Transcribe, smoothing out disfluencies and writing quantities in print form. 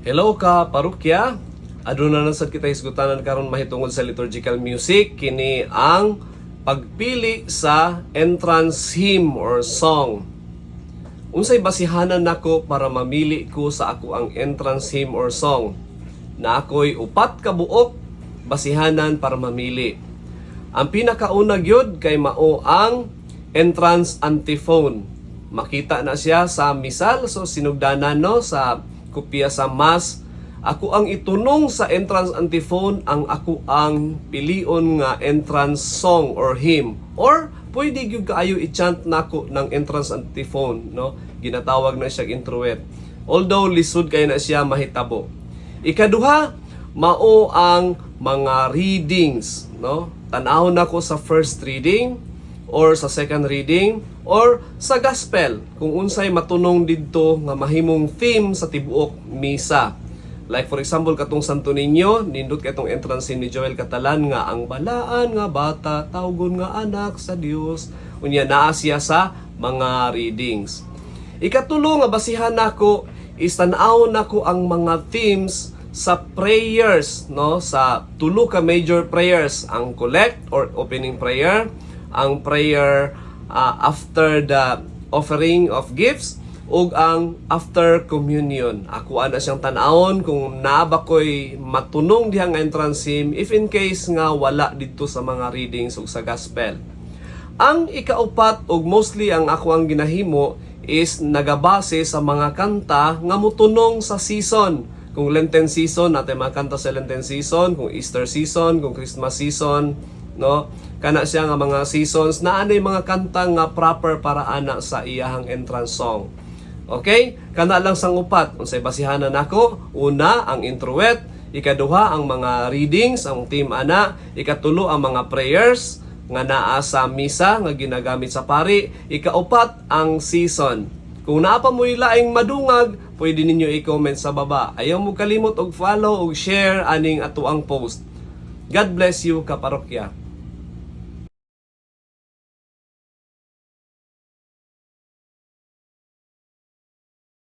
Hello ka parokya. Aduna na sad kita hisgutanan karon mahitungod sa liturgical music, kini ang pagpili sa entrance hymn or song. Unsay basihanan nako para mamili ko sa ako ang entrance hymn or song? Na ako'y upat ka buok basihanan para mamili. Ang pinakauna gyud kay mao ang entrance antiphon. Makita na siya sa misal, so sinugdanan, no, sa kopya sa mass. Ako ang itunong sa entrance antiphon ang ako ang pilion nga entrance song or hymn. Or pwede gyud kaayo i-chant nako ng entrance antiphon, no? Ginatawag na siya introit. Although lisod kay na siya mahitabo. Ikaduha, mao ang mga readings, no? Tan-awon nako sa first reading or sa second reading or sa gospel kung unsay matunong didto nga mahimong theme sa tibuok misa. Like for example, katong Santo Niño, nindot kay itong entrance ni Joel Catalan nga "Ang balaan nga bata tawgon nga anak sa Dios." Unya naa siya sa mga readings. Ikatulo nga basihan nako is tan-aw nako ang mga themes sa prayers, no, sa tulo ka major prayers, ang collect or opening prayer, ang prayer after the offering of gifts, ug ang after communion. Ako ana siyang tan-awon kung naa ba ko'y matunong diha nga entrance hymn if in case nga wala didto sa mga readings ug sa gospel. Ang ikaupat ug mostly ang ako ang ginahimo is nagabase sa mga kanta nga mutunong sa season. Kung Lenten season, natin mga kanta sa Lenten season, kung Easter season, kung Christmas season, no? Kana siya nga mga seasons na anay mga kanta nga proper para ana sa iyahang entrance song. Okay? Kana lang sang upat. Unsay basihanan nako? Una, ang introit. Ikaduha, ang mga readings, ang theme ana. Ikatulo, ang mga prayers nga naa sa misa nga ginagamit sa pari. Ikaupat, ang season. Kung naa pa mo'y laing madungag, pwede ninyo i-comment sa baba. Ayaw mo kalimot og follow og share aning atuang post. God bless you, kaparokya.